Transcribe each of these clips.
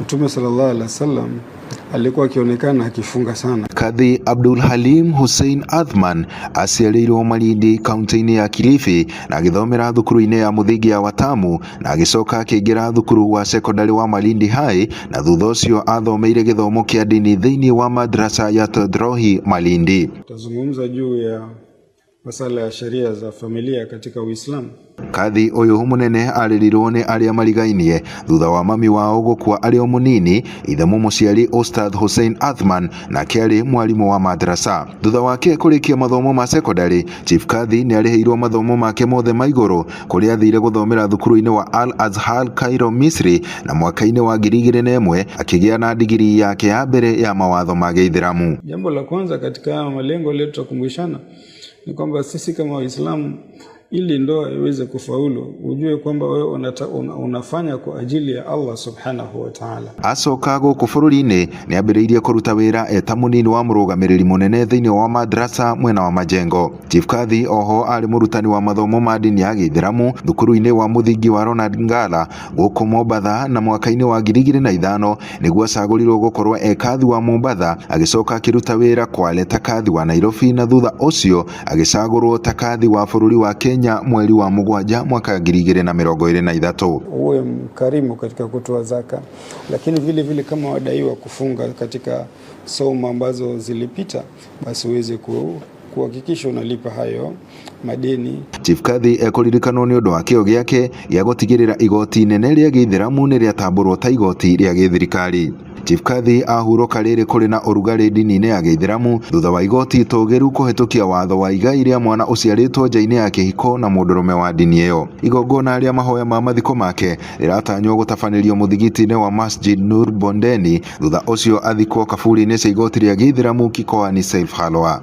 Mtume sallallahu alaihi wasallam alikuwa akionekana akifunga sana. Kadhi Abdul Halim Hussein Athman aciarĩirwo Malindi kaunti-inĩ ya Kilifi na agĩthomera thukuru-inĩ ya mũthingi ya Watamu na agĩcoka akĩingĩra thukuru wa cekondarĩ wa Malindi High na thutha ũcio athomeire gĩthomo kĩa ndini thĩinĩ wa madrasa ya Todrohi Malindi. Tazungumza juu ya masala ya sheria za familia katika Uislamu. Kathi ũyũ mũnene arĩrirwo nĩ arĩa marigainie thutha wa mami wao gũkua arĩ o mũnini. Ithe mũmũciari Ustadh Hussein Athman nake arĩ mwarimũ wa madrasa. Thutha wake kũrĩkia mathomo ma cekondarĩ, Chief Kadhi nĩ arĩhĩirwo mathomo make mothe ma igũrũ kũrĩa athire gũthomera thukuru-inĩ wa Al Azhar Cairo, Misri, na mwaka-inĩ wa 2001 akĩgĩa na digiri yake ya mbere ya mawatho ma Gĩithĩramu. Jambo la kwanza katika haya malengo leo tutakumbushana ni kwamba sisi kama Waislamu, ili ndoa iweze kufaulu, ujue kwamba wewe unafanya kwa ajili ya Allah subhanahu wa ta'ala. Acoka gũkũ bũrũri-inĩ nĩ ambĩrĩirie kũruta wĩra eta mũnini wa mũrũgamĩrĩri mũnene thĩinĩ wa madrasa mwena wa Majengo. Chief Kadhi oho arĩ mũrutani wa mathomo ma ndini ya Gĩithĩramu thukuru-inĩ wa mũthingi wa Ronald Ngala gũkũ Mombatha, na mwaka-inĩ wa 2005 nĩguo acagũrirwo gũkorwo e kathi wa Mombatha. Agĩcoka akĩruta wĩra Kwale ta kathi wa Nairobi na thutha ũcio agĩcagũrwo ta kathi wa bũrũri wa Kenya mweri wa 7 mwaka 2023. Uwe mkarimu katika kutoa zaka, lakini vile vile kama wadaiwa kufunga katika somo ambazo zilipita, basi uweze kuhakikisha unalipa hayo madeni. Chief Kadhi ekũririkanwo nĩ ũndũ wa kĩyo gĩake gĩa gũtigĩrĩra igoti inene rĩa gĩithĩramu nĩ rĩatambũrwo ta igoti rĩa gĩthirikari. Chief Kadhi ahurũka rĩrĩ kũrĩ na ũrugarĩ ndini-inĩ ya gĩithĩramu thutha wa igoti itũgĩru kũhĩtũkia watho wa igai rĩa mwana ũciarĩtwo nja-inĩ ya kĩhiko na mũndũrũme wa ndini ĩyo. Igongona rĩa mahoya ma mathiko make rĩratanywo gũtabanĩrio mũthigiti-inĩ wa Masjid Nur Bondeni, thutha ũcio athikwo kaburi-inĩ cia igoti rĩa gĩithĩramu Kikoani Saif Halwa.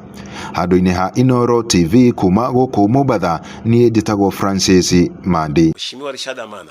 Handũ-inĩ ha Inooro TV kuma gũkũ Mombatha, niĩ njĩtagwo Francis Mandi. Mheshimiwa Richard Amana.